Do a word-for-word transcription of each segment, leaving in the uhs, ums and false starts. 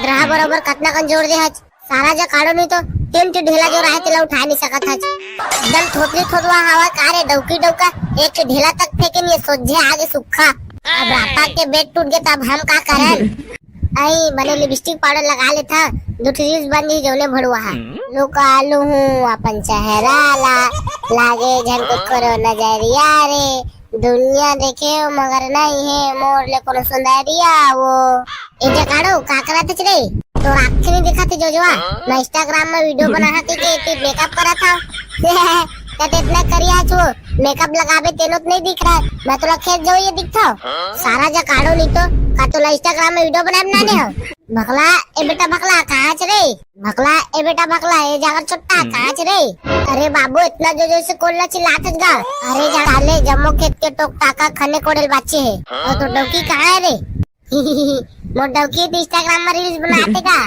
रहा बरोबर कतना कन जोर दे हच। सारा जकाड़ो नहीं तो तीन ठी ढेला जो रहे तेला उठा नहीं सकत हच। एकदम थोतरी थोतवा हवा का रे डौकी डौका, एक ठी ढेला तक फेंके नहीं, सोझे आगे सुक्खा। अब रापा के बेट टूट गए तब हम का करन? आई बने लिपस्टिक पाउडर लगा लेथा, दू ठी रील्स बन जी जौने भड़ुआ हा। लुका लूहूं अपन चेहरा ला, लागे झन को करो नजरिया रे, दुनिया देखे हो मगर नहीं है मोर ले कोनो सुंदरिया वो। ए जकाड़ो का करत हच रे? तोर आँखें नहीं दिखत हे जोजवा। मैं Instagram में वीडियो बना हा के ते मेकअप करत हा। ते इतना करिया छो, मेकअप लगाबे तेनो तो नहीं दिख रहा है। मैं तोला खेत जाओ ये दिखता हो। सारा जकाड़ो नहीं तो का तोला Instagram में वीडियो बनाए बनाने हो। भकला, ए बेटा भकला, कहाँ हच रे? भकला, ए बेटा भकला, ए जागर चुट्टा, कहाँ हच रे? अरे बाबू, इतना जोर जोर से कोन ला चिल्लात हच गा? अरे जा साले, जम्मो खेत के टोक टाका खने कोड़े ल बाचे हे। और तो डौकी कहाँ है रे? मोर डौकी तो Instagram में रील्स बनात हे गा।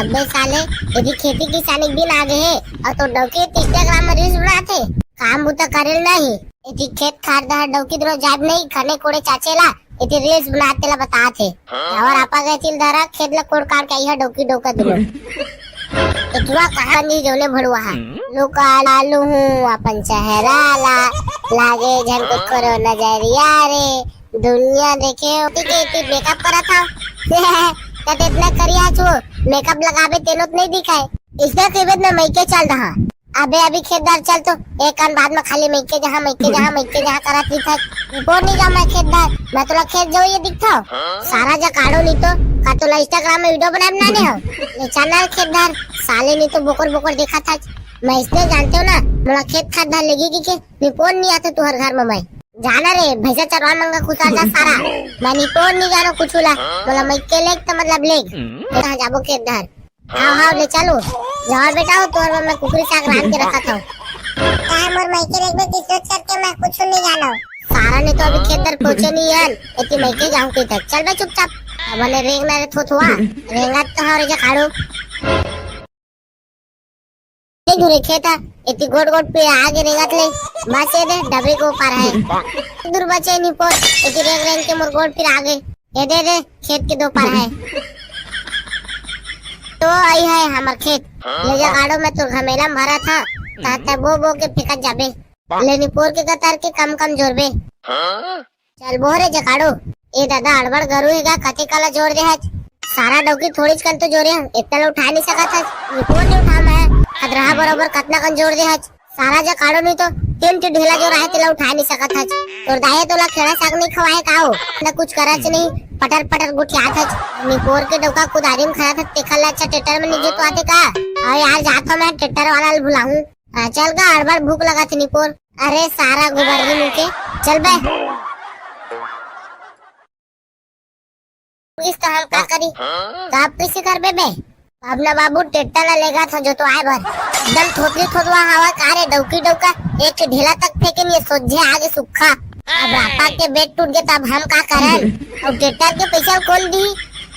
अबे साले, यदि खेती किसानी के दिन आ गए हे और तो डौकी तो Instagram में रील्स बनात हे, काम बूता करे ल नहीं। यदि खेत खार डहर डौकी दुनो जाब नहीं, खने कोड़े चाचे ला, एती रील्स बनात तेला बतात हे। जावर आपा गए तिल धरा, खेत ला कोड़ काड़ के आई हा डौकी डौका दुनो। एतुआ कहाँ नहीं जौने भड़ुआ हा। लुका लालू हूँ अपन चेहरा ला, लागे झन को करो नजरिया रे, दुनिया देखे हो। ठीक है, तू मेकअप करत हा। कते इतना करिया छो, मेकअप लगाबे तेनो तो नहीं दिखाए। इसने कहिबे मैं मइके चल रहा। अबे अभी खेत डहर चल तो, एक कान बाद में खाली मइके जहाँ, मइके जहाँ, मइके जहाँ करत रही था। निपोर नहीं जाऊँ मैं खेत डहर, मैं तोला खेत जाऊँ ये दिखता हो। सारा जकाड़ो नहीं तो, का तोला Instagram में वीडियो बनाए बनाने हो। ले चल ना खेत डहर, साले नहीं तो बोकर बोकर देखा था। मैं इसने जानते हो ना, मोला खेत खार डहर लेगी कि के, निपोर नहीं आते तुहर घर में मैं। जाना रे, भैंसा चरवा मंगा कुछ आ जा सारा। मैं निपोर नहीं जानो कुछ ला, मोला मइके लेग तो मतलब लेग। कहाँ जाबो खेत डहर? हाँ, हाँ, ले चलो। जाओ बेटा, हो तोर बर मैं कुकरी साग रांध के रखत हूँ। का मोर मइके रखबे कि सोच करके मैं कुछ नहीं जानो। सारा ने तो अभी खेत डहर पहुँचे नहीं है, एती मइके जाऊँ के तक। चल बे चुपचाप। अब ने रेंग ना रे थोथुआ, रेंगत तो हरे जकाड़ो। नहीं दूर खेत है, एती गोट गोट पीर आगे रेंगत ले। बस ये दे, डबरी को पार है। दूर बचे नहीं पोर, एती रेंग रेंग के मोर गोट पीर आगे। ये दे दे, खेत के दो पार है। तो आई है हमर खेत। ले जकाड़ो मैं तोर घमेला में भरा था, ताते बो बो के फेंकत जाबे। ले निपोर के कतर के कम कम जोरबे। चल बो रे जकाड़ो। ए दादा, अड़बड़ गरु हे गा, कते काला जोर दे हच। सारा डौकी थोड़ीच कन तो जोरे हन, इतना ला उठा नहीं सकत हच। निपोर नहीं उठा मैं, खतरा बरोबर कतना कन जोर दे हच। सारा जकाड़ो नहीं तो तीन ठी ढेला जो रहे तेला उठा नहीं सकत हच। तोर दाई तोला खेड़ा साग नहीं खवाए का हो? ना कुछ करच नहीं, पटर पटर गोठियात हच। निपोर के डौका कुदारी में खड़ा था, तेखर ला अच्छा ट्रैक्टर में नहीं जोतवाते का? अरे यार, जात हो मैं ट्रैक्टर वाला ल बुलाहूँ। हाँ, चल गा, अड़बड़ भूख लगा थी निपोर। अरे सारा गोबर ही मुके, चल बे। इस तो हम का करी? तो आप कैसे करबे बे? अब ना बाबू, ट्रैक्टर ला लेगा था जोतवाए बर। एकदम थोतरी थोतवा हवा का रे डौकी डौका, एक ढेला तक फेंके नहीं, सोझे आगे सुक्खा। अब रापा के बेट टूट गए तब हम का करन? और ट्रैक्टर के पैसा कौन दी?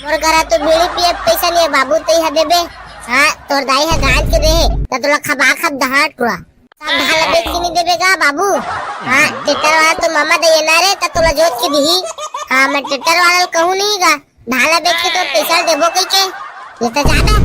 मोर करा तो बीड़ी पिए पैसा नहीं है बाबू, तई हा देबे। हाँ, तोर दाई हा गांज के दे हे, त तोला खबा खब दहाड़ टुरा। सब धान ला बेच के नहीं देबे गा बाबू? हाँ, ट्रैक्टर वाला तो मामा दे ना रे, त तोला जोत के दिही। हाँ, मैं ट्रैक्टर वाला ल कहूँ नहीं गा, धान ला बेच के तोर पैसा ल देबो कही के। ये तो जाबे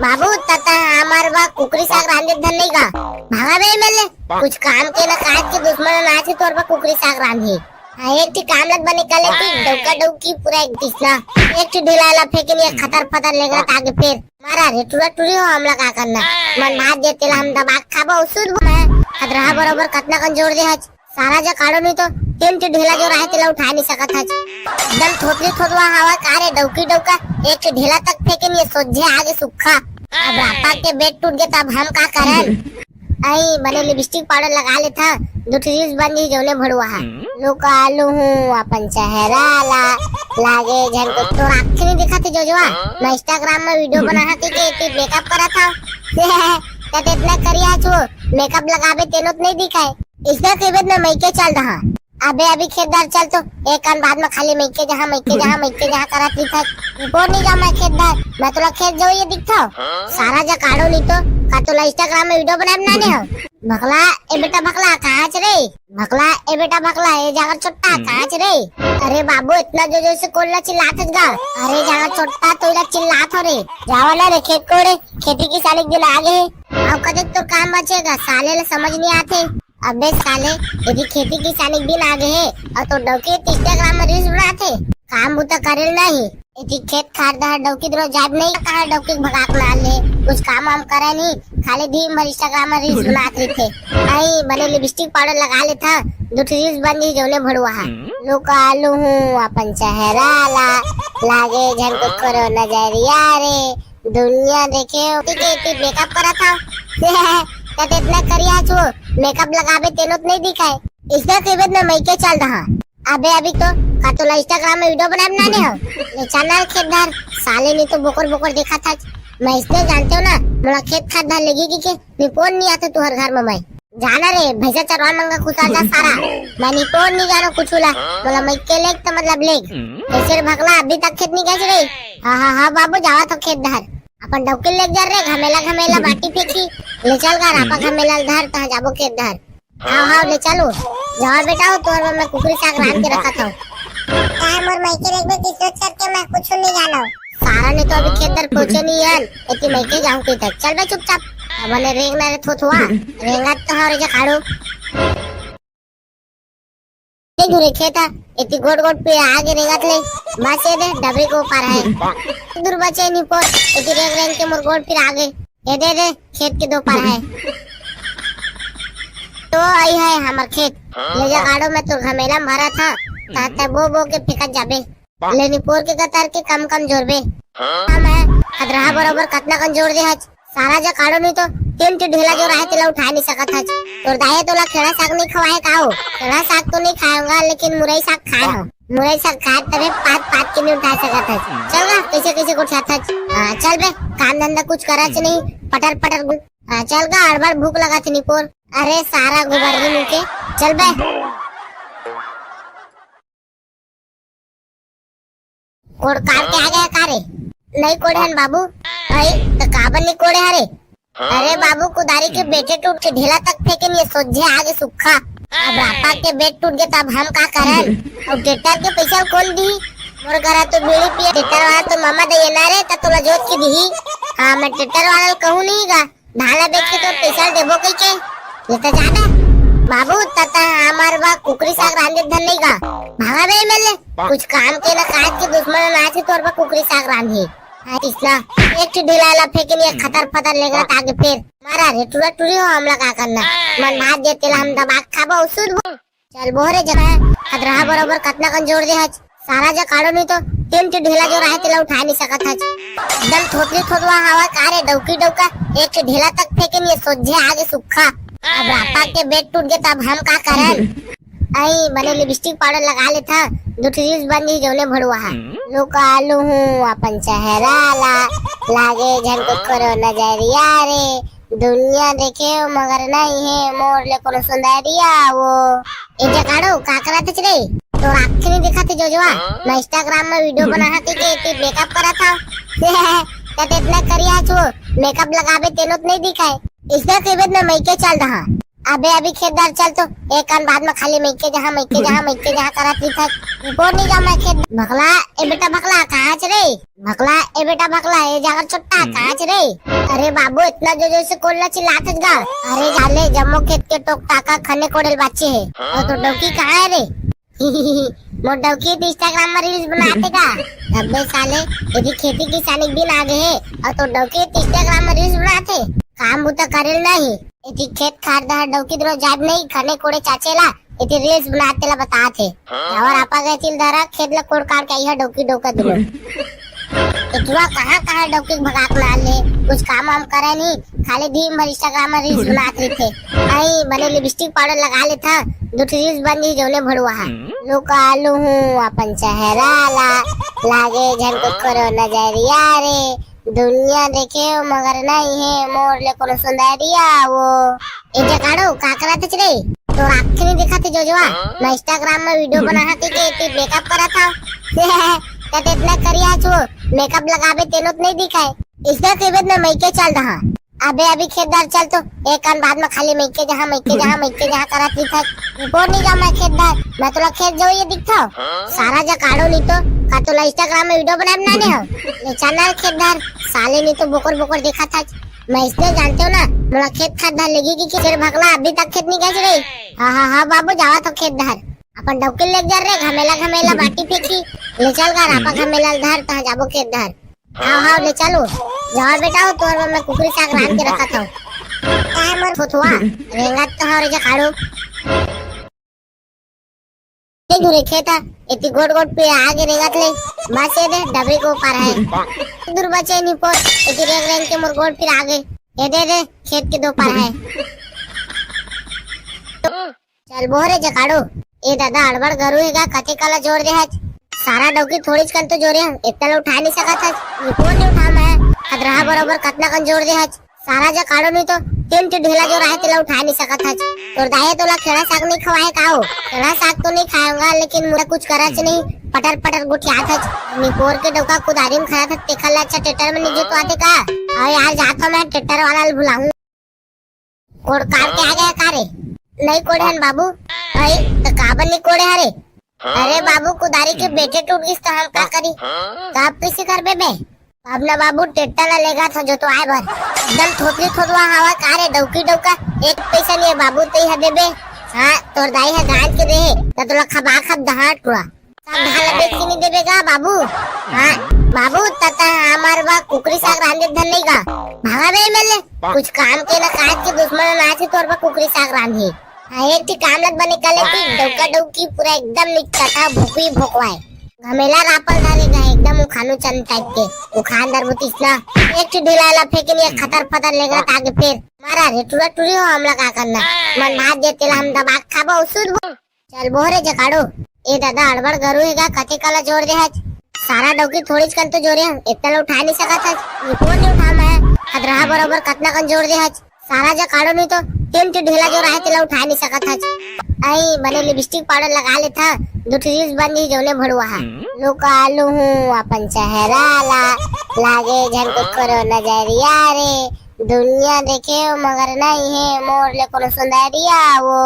बाबू, त त हमार बा कुकरी साग रांधे धन नहीं गा। भागा बे मेले, कुछ काम के ना काज के, दुश्मन ना आज के तोर बा कुकरी साग रांधे। हाँ, एक ठी काम लग बने कले की डौका डौकी पूरा एक दिसना। एक ठी ढिला ला फेंके नहीं, खतर फतर लेगत आगे फिर। मारा रे टुरा टुरी हो, हमला का करना? मन भात दे तेला हम दबा के खाबो, सुध मैं। खतरा बरोबर कतना कन जोर दे हच। सारा जकाड़ो नहीं तो तीन ठी ढेला जो रहे तेला उठा नहीं सकत हच। एकदम थोतरी थोतवा हवा का रे डौकी डौका, एक ठी ढेला तक फेंके नहीं, सोझे आगे सुक्खा। अब रापा के बेट टूट गए तब हम का करन? आई बने लिपस्टिक पाउडर लगा लेथा, दू ठी रील्स बन जी जौने भड़ुआ हा। लुका लूहूं अपन चेहरा ला, लागे झन को तोर आँखें नहीं दिखत हे जोजवा। मैं Instagram में वीडियो बना हा के, के, के मेकअप करत हा। त इतना करिया छो, मेकअप लगाबे तेनो तो नहीं दिखाए। इसने कहिबे मैं मइके चल रहा। अबे अभी खेत डहर चल तो, एक कान बाद में खाली मइके जहाँ, मइके जहाँ, मइके जहाँ करत रही था। निपोर नहीं जाऊँ मैं खेत डहर, मैं तोला खेत जाऊँ ये दिखता हो। सारा जकाड़ो नहीं तो, का तोला Instagram में वीडियो बनाए बनाने हो? भकला, ए बेटा भकला, कहाँ च रे? भकला, ए बेटा भकला, ए जागर छोट्टा, कहाँ च रे? अरे बाबू, इतना जोर जोर से कोन ला चिल्लात हस गा? अरे जागर छोट्टा, तोला चिल्लात हो रे। जावा ना रे खेत कोड़े, खेती किसानी के दिन आ गे हे। अब कतेक तोर काम बचेगा, साले ला समझ नहीं आथे। अबे साले, यदि खेती किसानी के दिन आ गे हे अउ तोर डौकी Instagram में reels बनाथे, काम बुता करेल नहीं। एती खेत खार डहर डौकी दुनो जात नहीं, कहाँ डौकी भगाक ना ले, कुछ काम वाम करे नहीं, खाली दिन भर Instagram में reels बनात रहिथे। आई बने lipstick powder लगा लेथा, दू ठो reels बन जही जौने भड़ुआ हा। लुका लुहूं अपन चेहरा ला, लागे झन को करो नजरिया रे, दुनिया देखे हो। ठीक है, एती makeup करत हव। तब इतना करिया छो, makeup लगाबे तेनो तो नहीं दिखाए। इसने कहिबे मैं मइके चल रहा। अबे अभी तो का तोला Instagram में video बनाए बनाने हो? ले चल ना खेत धार, साले नहीं तो बोकर बोकर देखा था। मैं इसने जानते हो ना, मोला खेत खार धार लेगी कि के, नहीं फोन नहीं आता तुहर घर में मैं। जाना रे, भैंसा चरवा मंगा खुसार जा सारा। मैं नहीं फोन नहीं जानो कुछ ला, मोला मइके लेग तो मतलब लेग। कैसे रे भकला, अभी तक खेत नहीं गए रे? हाँ, हाँ, हाँ बाबू, जावा तो खेत धार। अपन डौकी लेग जा रे, घमेला घमेला बाटी फेंकी। ले चल गा, आपा घमेला धार, तहाँ जाबो खेत धार। हाव, हाव, ले चलो। जावा बेटा, हो तोर बर मैं कुकरी साग रांध के रखत हव। काय मोर मइके रेंगबे कि सोच करके मैं कुछ नहीं जानो। सारा ने तो अभी खेत दर पहुंचे नहीं है, एती मइके जाऊं के तक। चल बे चुपचाप। अब ने रेंग ना रे थोथुआ, रेंगत तो हरे जा खाड़ू। नहीं दूर है खेत है, एती गोट गोट पे आगे रेंगत ले। बस ये दे, डबरी को पार है। दूर बचे नहीं पोर, एती रेंग रेंग के मोर गोट फिर आगे। ये दे दे, खेत के दो पार है। तो आई है हमर खेत। ले जा गाड़ो में तो घमेला में भरा था, ताते बो बो के फेंकत जाबे। ले निपोर के कतर के कम कम जोरबे। हम है, खतरा बरोबर कतना कन जोर दे हच। सारा जा काड़ो नहीं तो तीन ठी ढेला जो रहे तेला उठा नहीं सकत हच। तोर दाई तोला खेड़ा साग नहीं खवाए का हो? खेड़ा साग तो नहीं खाऊंगा, लेकिन मुरई साग खाए हो। मुरई साग खाए तबे पात पात के नहीं उठा सकत हच। चल गा, कैसे कैसे को उठात हच। हाँ, चल बे, काम धंधा कुछ करच नहीं, पटर पटर गु-, हाँ, चल गा, अड़बड़ भूख लगा थी निपोर। अरे सारा गुबरगी मुके, चल बे। कोड़ काट के आ गया का रे? नहीं कोड़े हन बाबू। अरे, तो काबर नहीं कोड़े हरे? अरे बाबू, कुदारी के बेटे टूट के ढेला तक फेंके नहीं, सोझे आगे सुखा। अब रापा के बेट टूट गए, तब हम का करन? और ट्रैक्टर के पैसा कौन दी? मोर करा तो बीड़ी पिए, ट्रैक्टर वाला तो मामा दे ना रे, तब तोला जोत के दी। हाँ, मैं ट्रैक्टर वाला कहूँ नहीं गा। धान ला बेच के तोर पैसा देबो कहि के। ये तो जाबे। बाबू, तता हमार बा कुकरी साग रांधे धन नहीं गा। भागा बे एमएलए। कुछ काम के ना काज के दुश्मन ना छे तोर बा कुकरी साग रांधे। हाँ, इसना। एक ठो ढिला ला फेंके नहीं, खतर फतर लेगत आगे फिर। मारा रे, टूरा टूरी हो, हमला का करना? मन भात दे तेला हम दबा के खाबो, सुध चल बोहरे जमा, खतरा बरोबर कतना कन जोर दे हच। सारा जा काड़ो नहीं तो तीन ठी ढेला जो रहे तेला उठा नहीं सकत हच। एकदम थोतरी थोतवा हवा का रे डौकी डौका, एक ठी ढेला तक फेंके नहीं सोझे आगे सुखा। अब रापा के बेट टूट गए तब हम का करन? आई बने लिपस्टिक पाउडर लगा लेथा, दू ठी रील्स बन जही जौने भड़ुआ हा। लुका लुहूं अपन चेहरा ला, लागे झन को करो नजरिया रे, दुनिया देखे हो मगर नहीं है मोर ले कोनो सुंदरिया वो। ए जगाड़ो, का करत हच रे? तोर आँखें नहीं दिखत हे जोजवा। मैं Instagram में video बनाहा के, के एती makeup करत हव। तब इतना करिया छो, makeup लगाबे तेनो तो नहीं दिखाए। इसने कहिबे मैं मइके चल रहा। अबे अभी खेत धार चल तो, एक कान बाद में खाली मइके जहाँ, मइके जहाँ, मइके जहाँ करत रहिथस। बोल नहीं जा मैं खेत। भकला, ए बेटा भकला, कहाँ हच रे? भकला, ए बेटा भकला, ए जागर छोट्टा, कहाँ हच रे? अरे बाबू, इतना जोर जोर से कोन ला चिल्लात हस गा? अरे जाले, जम्मो खेत के टोक टाका खने कोड़े ल बाचे हे। और तोर डौकी कहाँ है रे? मोर डौकी तो Instagram में reels बनाथे गा। अबे साले, यदि खेती किसानी के दिन आ गे हे, और तोर डौकी तो Instagram में reels बनाथे, काम बुता करेल नहीं। यदि खेत खार डहर डौकी दुनो जात नहीं, खने कोड़े चाचे ला, एती reels बनात तेला बतात हे। जावर आपा गए तिल धरा, खेत ला कोड़ काड़ के आई है डौकी डौका दुनो। एतवा कहाँ कहाँ डौकी भगाक ना ले, कुछ काम वाम करे नहीं, खाली दिन भर Instagram में reels बनात रहिथे। आई बने लिपस्टिक पाउडर लगा लेथा, दू ठी reels बन जही जौने भड़ुआ हा। लुका लुहूं अपन चेहरा ला, लागे झन को करो नजरिया रे, दुनिया देखे हो मगर नहीं है मोर ले कोनो सुंदरिया वो। ए जगाड़ो, का करत हच रे? तोर आँखें नहीं दिखत हे जोजवा। मैं Instagram में video बनाहा के, के एती makeup करत हव। तब इतना करिया छो, makeup लगाबे तेनो तो नहीं दिखाए। इसने कहिबे मैं मइके चल रहा। अबे अभी खेत डहर चल तो, एक कान बाद में खाली मइके जहाँ, मइके जहाँ, मइके जहाँ करत रहिथस। निपोर नहीं जाँव मैं खेत डहर, मैं तोला खेत जावइया दिखथँव। सारा जकाड़ो नहीं तो, का तोला Instagram में video बनाए बनाने हो? ले चल ना खेत डहर, साले नहीं तो बोकर बोकर देखत हस। मैं इसने जानते हो ना, मोला खेत खार डहर लेगे कि, कि तेरे भकला अभी तक खेत नहीं गए रे। हाँ, हाँ, हाँ बाबू, जावत हँव खेत डहर। अपन डौकी लेग जा रे, घमेला घमेला बाटी फेंकी। ले चल गा, रापा घमेला ल धर, तहाँ जाबो खेत डहर। हाँ, हाँ, ले चलो। जाओ बेटा, वो तोर बर मैं कुकरी साग रांध के रखत हँव। काय मोर थोथुआ, रेंगत तो हव रे जकाड़ो। नहीं दूर हे खेत हा, एती गोट गोट पेड़ आगे रेंगत ले। बस ये दे, डबरी के ओ पार हे। दूर बचे नहीं पोर, एती रेंग रेंग के मोर गोट फिर आगे। ये दे दे, खेत के दो पार हे। चल बोह रे जकाड़ो। ए दादा, अड़बड़ गरू हे गा, कते कला जोर दे हच। सारा डौकी थोड़ीच कन तो जोरे हँव, एतना ल उठा नहीं सकत हच। निपोर नहीं उठाँव मैं, खदरहा बरोबर कतना कन जोर दे हच। सारा जकाड़ो नहीं तो तीन ठी ढेला जोर आहे, तेला उठा नहीं सकत हच। तोर दाई तोला खेड़ा साग नहीं खवाए का हो? खेड़ा साग तो नहीं खाऊंगा, लेकिन मोला कुछ करच नहीं, पटर पटर गोठियात हच। निपोर के डौका कुदारी में खड़ा था, तेखर ले अच्छा ट्रैक्टर में नहीं जोतवाथे का? अउ यार, जात हँव मैं, ट्रैक्टर वाला ल बुलाहूँ। कोड़ काट के आ गया का रे? नहीं कोड़े हन बाबू। भाई, तो काबर नहीं कोड़े हरे? अरे बाबू, कुदारी के बेटे टूट गिस तो हम का करी? तो अब कैसे करबे बे? अब ना बाबू, ट्रैक्टर ला लेगत हँव जोतवाए बर। एकदम थोथली थोथवा हवा का रे, डौकी डौका। एक पैसा नहीं हे बाबू, तैं हा देबे। हाँ, तोर दाई हा गांज के देहे, त तोला खबा खब दहा टुरा। सब धान ला बेच के नहीं देबे गा बाबू? हाँ, बाबू, त तैं हमर बर कुकरी साग रांधे धन नहीं गा। भागा बे एमेले, कुछ काम के ना काज के, दुश्मन ना आथे तोर बर कुकरी साग रांधे। हाँ, एक ठी काम लग बने कर लेती, डौका डौकी पूरा एकदम निकटा था, भोकवी भोकवाए। घमेला रापल धारे गा, एकदम उखानू चंद टाइप के, उखान दर बुतिस ना। एक ठी ढिला ला फेंके नहीं, एक खतर फतर लेगत आगे फेर। मारा रे, टुरा टुरी हो, हमला का करना? मन भात दे तेला हम दबा के खाबो, सुध बो। चल बोह रे जकाड़ो। ए दादा, अड़बड़ गरू हे गा, कते कला जोर दे हच। सारा डौकी थोड़ीच कन तो जोरे हँव, एतना ल उठा नहीं सकत हच। निपोर नहीं उठाँव मैं, खदरहा बरोबर कतना कन जोर दे हच। सारा जकाड़ो नहीं तो तीन ठी ढेला जोर आहे, तेला उठा नहीं सकत हच। आई बने लिपस्टिक पाउडर लगा लेथँव, दू ठी reels बन जही जौने भड़ुआ हा। लुका लूहूँ अपन चेहरा ला, लागे झन कुकरो नजरिया रे। दुनिया देखे हो मगर नहीं हे मोर ले कोनो सुंदरिया वो।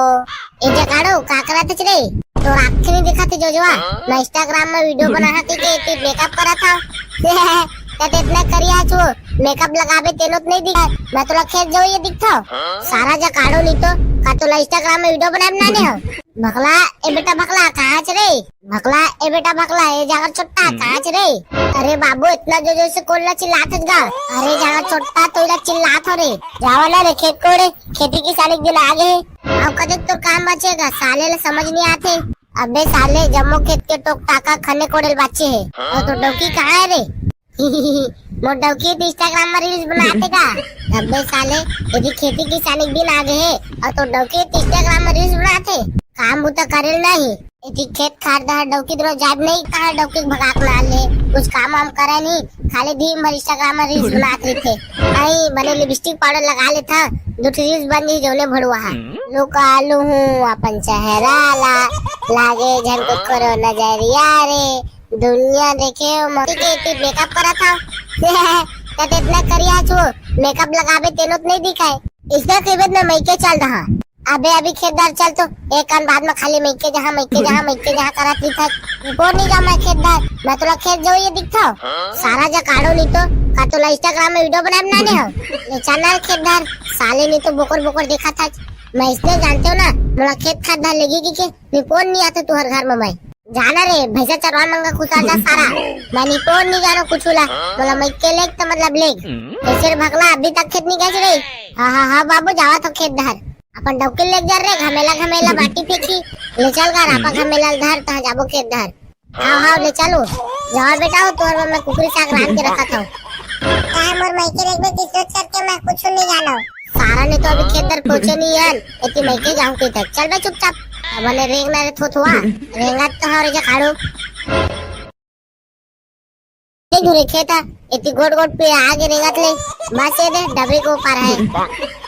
ए जकाड़ो, का करत हच रे? तोर आँखें नहीं दिखत हे जोजवा? मैं Instagram में video बनाहूँ कहिके एती makeup करत हँव। त एतना करिया हच वो, makeup लगाबे तेनो त नहीं दिखत। मैं तोला खेत जावइया दिखथँव। सारा जकाड़ो नहीं तो, का तोला Instagram में video बनाए बनाने हो? भकला, ए बेटा भकला, कहाँ हच रे? भकला, ए बेटा भकला, ए जागर चोट्टा, कहाँ हच रे? अरे बाबू, एतना जोर जोर से कोन ला चिल्लात हच गा? अरे जागर चोट्टा, तोला चिल्लात हँव रे। जावा ना रे खेत कोड़े, खेती किसानी के दिन आगे हे। अब कतेक तोर काम बचे गा, साले ला समझ नहीं आथे। अबे साले, जम्मो खेत के टोक टाका खने कोड़े ल बाचे हे। अउ तोर डौकी कहाँ हे रे? मोर डौकी त Instagram में reels बनाथे गा। अबे साले, एती खेती किसानी के दिन आगे हे, अउ तोर डौकी त Instagram में reels बनाथे। काम बूता करे ल नहीं। एती खेत खार डहर डौकी डहर जाब नहीं, कहाँ डौकी के भगा के लान ले। कुछ काम वाम करे नहीं, खाली दिन भर Instagram में reels बनात रहिथे। आई बने लिपस्टिक पाउडर लगा लेथँव, दू ठी reels बन जही जौने भड़ुआ हा। लुका लूहूँ अपन चेहरा ला, लागे झन कुकरो नजरिया रे। दुनिया देखे हो मौसी के एती makeup करत हँव। त एतना करिया हच वो, makeup लगाबे तेनो त नहीं दिखय। इसने कहिबे त मैं मइके चल दहा। अबे अभी खेत डहर चल तो, एक कान बाद में खाली मइके जहाँ, मइके जहाँ, मइके जहाँ करत रहिथस। निपोर नहीं जाँव मैं खेत डहर, मैं तोला खेत जावइया दिखथँव। सारा जकाड़ो नहीं तो, का तोला Instagram में video बनाए बनाने हो? ले चल ना खेत डहर, साले नहीं तो बोकर बोकर देखत हच। मैं इसने जानते हो ना, मोला खेत खार डहर लेगे कहिके, निपोर नहीं आथे तुँहर घर में मैं। जाना रे, भैंसा चरवान मन का खुसर जा सारा। मैं निपोर नहीं जानँव कुछू ला। मोला मइके लेग त मतलब लेग। कैसे रे भकला, अभी तक खेत नहीं गए रे? हाँ, हाँ, हाँ बाबू, जावत हँव खेत डहर। अपन डौकी लेग जा रे, घमेला घमेला बाटी फेंकी। ले चल गा, रापा घमेला ल धर, तहाँ जाबो खेत डहर। हाँ, हाँ, ले चलो। जावा बेटा, वो तोर बर मैं कुकरी साग रांध के रखत हँव। काय मोर मइके लेगबे कि सोच करके मैं कुछू नहीं जानँव। सारा नहीं तो अभी खेत डहर पहुँचे नहीं हन, एती मइके जाहूँ कहिथस। चल बे चुपचाप। अब बने रेंग ना रे थोथुआ, रेंगत तो हँव रे जकाड़ो। नहीं दूर हे खेत हा, एती गोट गोट पेड़ आगे रेंगत ले। बस ये दे, डबरी के ओ पार हे।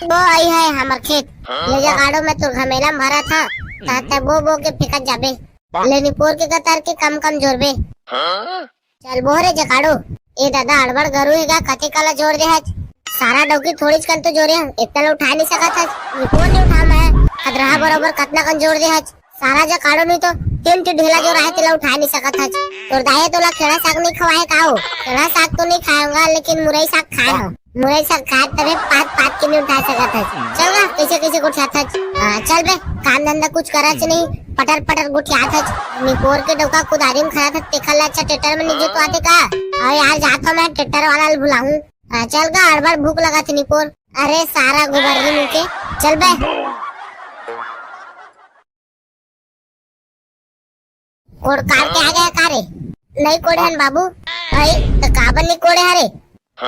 वो आई हे हमर खेत। ले जकाड़ो, मैं तोर घमेला में भरत हँव, तहाँ तैं बो बो के फेंकत जाबे। ले निपोर के कतर के कम कम जोरबे। चल बोह रे जकाड़ो। ए दादा, अड़बड़ गरू हे गा, कते कला जोर दे हच। सारा डौकी थोड़ीच कन तो जोरे हंव, इतना ला उठा नहीं सकत हच। निपोर नहीं उठा मैं, खदरहा बरोबर कतना कन जोर दे हच। सारा जकाड़ो नहीं तो तीन ठी ढेला जोर आहे, तेला उठा नहीं सकत हच। तोर दाई तोला खेड़ा साग नहीं खवाए का हो? खेड़ा साग तो नहीं खाऊंगा, लेकिन मुरई साग खाए हो। मुरई साग खाए तबे पात पात के नहीं उठा सकत हच। चल गा, कैसे कैसे गोठियात हच। हाँ, चल बे, काम धंधा कुछ करच नहीं, पटर पटर गोठियात हच। निपोर के डौका कुदारी में खड़ा था, तेखर ला अच्छा ट्रैक्टर में नहीं जोतवाते का? अरे यार, जात हंव मैं ट्रैक्टर वाला ला बुलाहूं। हाँ, चल गा, अड़बड़ भूख लगा थी निपोर। अरे सारा गोबरही मुंह के, चल बे। कोड़ काट के आ गया का रे? नहीं कोड़े हन बाबू। भाई, तो काबर नहीं कोड़े हरे?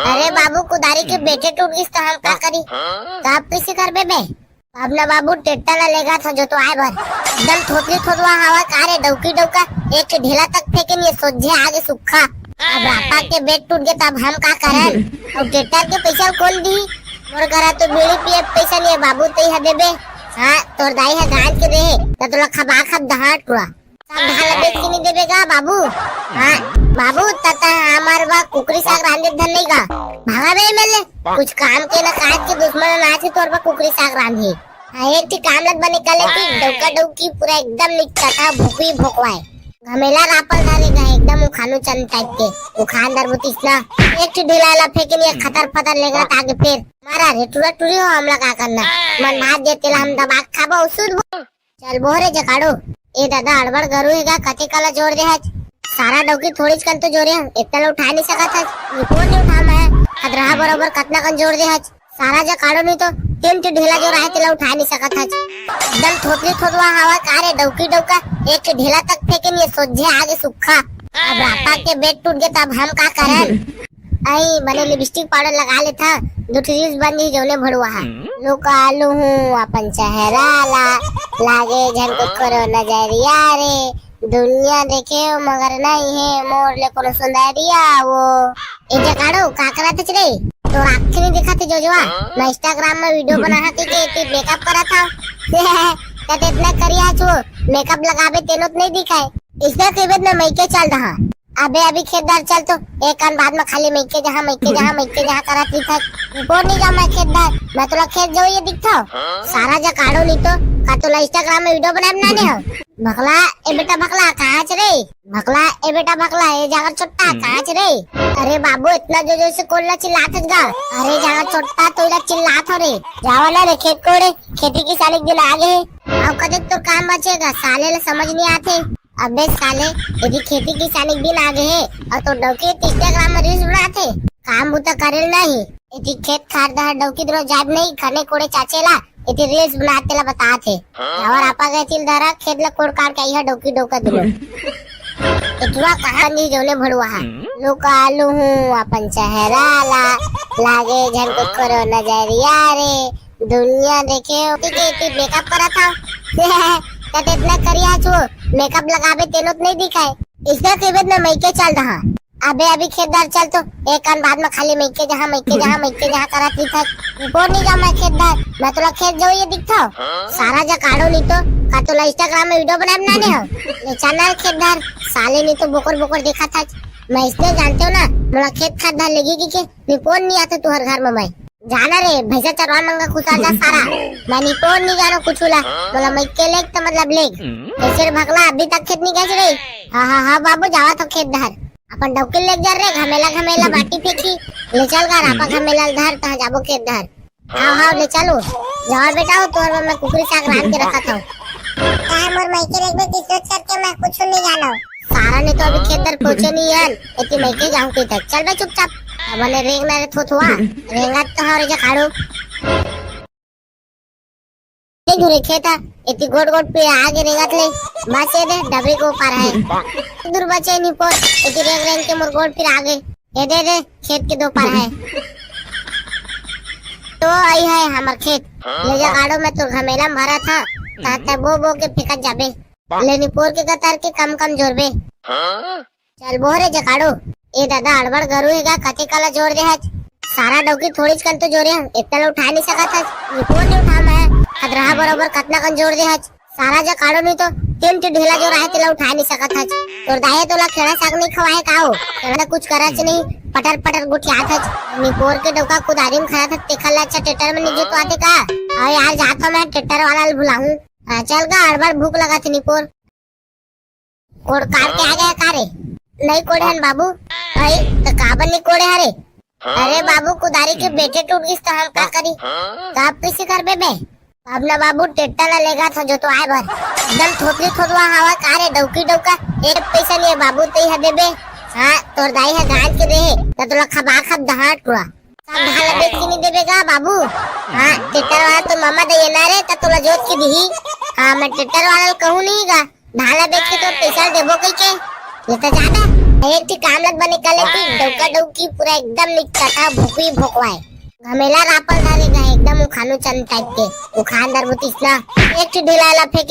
अरे बाबू, कुदारी के बेटे टूट गिस तो हम का करी? तो आप कैसे करबे बे? अब ना बाबू, ट्रैक्टर ला लेगा था जोतवाए बर। एकदम थोथली थोथवा हवा का रे, डौकी डौका, एक ढेला तक फेंके नहीं, सोझे आगे सुक्खा। अब रापा के बेट टूट गए, तब हम का करन? और ट्रैक्टर के पैसा कौन दी? मोर करा तो बीड़ी पिए पैसा नहीं है बाबू, तई ह देबे। हाँ, तोर दाई ह गांज के देहे, त तोला खबा खब दहाड़ टुरा। सब धान ला बेच के नहीं देबे गा बाबू? हाँ, बाबू, तता हमार बा कुकरी साग रांधे धन नहीं गा। भागा बे एमएलए, कुछ काम के ना काज के, दुश्मन ना आथे तोर बा कुकरी साग रांधे। हाँ, एक ठी काम लत बने कर लेती, डौका डौकी पूरा एकदम निकटा था, भोकवी भोकवाए। घमेला रापल धरे गा, एकदम उखानू चंद टाइप के, उखान दर बुतिस ना। एक ठी ढिला ला फेंके नहीं, खतर फतर लेगा ताके फिर। मारा रे, टुरा टुरी हो, हमला का करना? मन भात दे तेला हम दबा के खाबो, सुध चल बोहरे जकाड़ो। ए दादा, अड़बड़ गरु हे गा, कते काला जोर दे हच। सारा डौकी थोड़ीच कन तो जोरे हंव, इतना ला उठा नहीं सकत हच। निपोर नहीं उठा मैं, खदरहा बरोबर कतना कन जोर दे हच। सारा जकाड़ो नहीं तो तीन ठी ढेला जोर आहे, तेला उठा नहीं सकत हच। एकदम थोथली थोथवा हवा का रे, डौकी डौका, एक ठी ढेला तक फेंके नहीं, सोझे आगे सुक्खा। अब रापा के बेट टूट गए, तब हम का करन? आई, बने लिपस्टिक पाउडर लगा लेथा, दू ठी रील्स बन जही जौने भड़ुआ हा। लुका लूहूं अपन चेहरा ला, लागे झन को करो नजरिया रे, दुनिया देखे हो मगर नहीं है मोर ले कोनो सुंदरिया वो। ए जकाड़ो, का करत हच रे? तोर आँखी नहीं दिखत हे जोजवा? मैं Instagram में वीडियो बना हा के, के तू मेकअप करत हव। तते इतना करिया छो, मेकअप लगाबे तेनो तो नहीं दिखाए। इसने कहिबे मैं मइके चल दहा। अबे अभी खेत डहर चल तो, एक कान बाद में खाली मइके जहाँ, मइके जहाँ, मइके जहाँ करत रही था। निपोर नहीं जाऊँ मैं खेत डहर, मैं तोला खेत जाऊँ ये दिखता हूँ। सारा जकाड़ो नहीं तो, का तोला Instagram में वीडियो बनाए बनाने हो? भकला, ए बेटा भकला, कहाँ च रे? भकला, ए बेटा भकला, ए जागर छोट्टा, कहाँ च रे? अरे बाबू, इतना जोर जोर से कोन ला चिल्लात हस गा? अरे जागर छोट्टा, तो इला चिल्लात हो रे। जावा ना रे खेत कोड़े, खेती किसानी के दिन आगे हे। अब कदे तो काम बचेगा, साले ला समझ नहीं आते। अबे साले, यदि खेती किसानी के दिन आगे हे, और तो डौकी Instagram में रील्स बनाते, काम बुता करेल नहीं। यदि खेत खार डहर डौकी दुनो जाब नहीं, खने कोड़े चाचे ला, यदि रील्स बनाते ला बताते। और आपा गए तिल धरा, खेत ला कोड़ काट के आई है डौकी डौका दुनो। इतना कहानी जौने भड़ुआ हा। लुका लूहूं अपन चेहरा ला, लागे झन को करो नजरिया रे, दुनिया देखे हो। ठीक है, तू मेकअप करत हव। तते इतना करिया छो, मेकअप लगाबे तेनो तो नहीं दिखाए। इसने कहिबे मैं मइके चल दहा। अबे अभी खेत डहर चल तो, एक कान बाद में खाली मइके जहाँ, मइके जहाँ, मइके जहाँ करत रही था। निपोर नहीं जाऊँ मैं खेत डहर, मैं तोला खेत जाऊँ ये दिखता हूँ। सारा जकाड़ो नहीं तो, का तोला Instagram में वीडियो बनाए बनाने हो? ले चल ना खेत डहर, साले नहीं तो बोकर बोकर देखा था। मैं इसने जानते हो ना, मोला खेत खार डहर लेगी कि के, निपोर नहीं आते तुहर घर में मैं। जाना रे, भैंसा चरवा मंगा खुसर जा सारा। मैं निपोर नहीं जानो कुछ ला। बोला मइके लेग तो मतलब लेग। कैसे रे भकला, अभी तक खेत नहीं गए रे? हाँ, हाँ, हाँ बाबू, जावा तो खेत डहर। अपन डौकी लेग जा रे, घमेला, घमेला बाटी फेंकी। ले चल गा, रापा घमेला धर, तहाँ जाबो खेत डहर। हाँ, हाँ, ले चलो। जावा बेटा हो, तोर बर मैं कुकरी साग रांध के रखा था। कहा मोर मइके लेग बे कि सोच करके मैं कुछ नहीं जानो। सारा ने तो अभी खेत डहर पहुंचे नहीं है, एती मइके जाऊं के तक। चल बे चुपचाप। अब ने रेंग ना रे थोथुआ, रेंगा तो हर जगह खाड़ो। नहीं दूर खेत है, एती गोट गोट पे आगे रेंगत ले। बस ये दे, डबरी को पार है। दूर बचे नहीं पोर, एती रेंग रेंग के मोर गोट फिर आगे। ये दे दे, खेत के दो पार है। तो आई है हमर खेत। ले जा गाड़ो में तो घमेला में भरा था, ताते बो बो के फेंकत जाबे। ले निपोर के कतर के कम कम जोरबे। चल बोहरे जकाड़ो। ए दादा, अड़बड़ गरु हे गा, कते काला जोर दे हच। सारा डौकी थोड़ीच कन तो जोरे हंव, इतना ला उठा नहीं सकत हच। निपोर नहीं उठा मैं, खदरहा बरोबर कतना कन जोर दे हच। सारा जकाड़ो नहीं तो तीन ठी ढेला जोर आहे, तेला उठा नहीं सकत हच। तोर दाई तोला खेड़ा साग नहीं खवाए का हो? खेड़ा कुछ करच नहीं, पटर पटर गोठियात हस। निपोर के डौका कुदारी म खड़ा था, तेखर ले अच्छा टेक्टर म नइ जोतवाते का? अउ यार, जात हंव मैं टेक्टर वाला ल बुलाहूं। हाँ, चल गा, अड़बड़ भूख लगत हे निपोर। कोड़ काट के आ गया का रे? नइ कोड़े हन बाबू। अई, त काबर नइ कोड़े हरे? अरे बाबू, कुदारी के बेठे टूट गिस त हम का करी? त अब कइसे करबे बे? अब ना बाबू, टेक्टर ला लेगत हंव जोतवाय बर। एकदम थोथली थोथवा हवा का रे, डौकी डौका। एक पैसा नइ हे बाबू, तइं ह देबे। हाँ, तोर दाई ह गांज के देहे, त तोला खबा खब दहाड़ टुरा। सब धान ला बेच के नइ देबे गा बाबू? हाँ, टेक्टर वाला तो ममा दे ना रे, त तोला जोत के दिही। हाँ, मैं टेक्टर वाला ल कहूं नहीं गा, धान ला बेच के तोर पैसा ल देबो कहिके। ये तो जादा एक ठी काम लग बने कर लेती, डौका डौकी पूरा एकदम निकटा भोकवी भोकवाए। घमेला रापल धरे गा, एकदम उखानू चन टाइप के, उखान दरबो तइसना। एक ठी ढिला ला फेंके